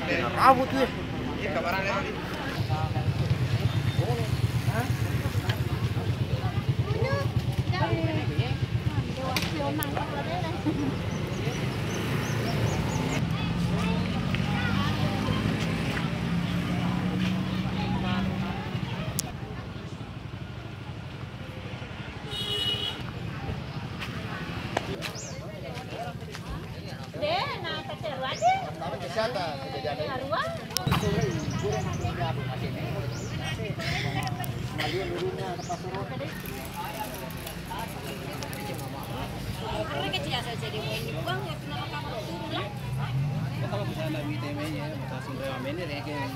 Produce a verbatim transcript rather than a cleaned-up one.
Rabu tuh ya. Kalau misalnya nggak mite menya, maka sumber menya, ya, kayak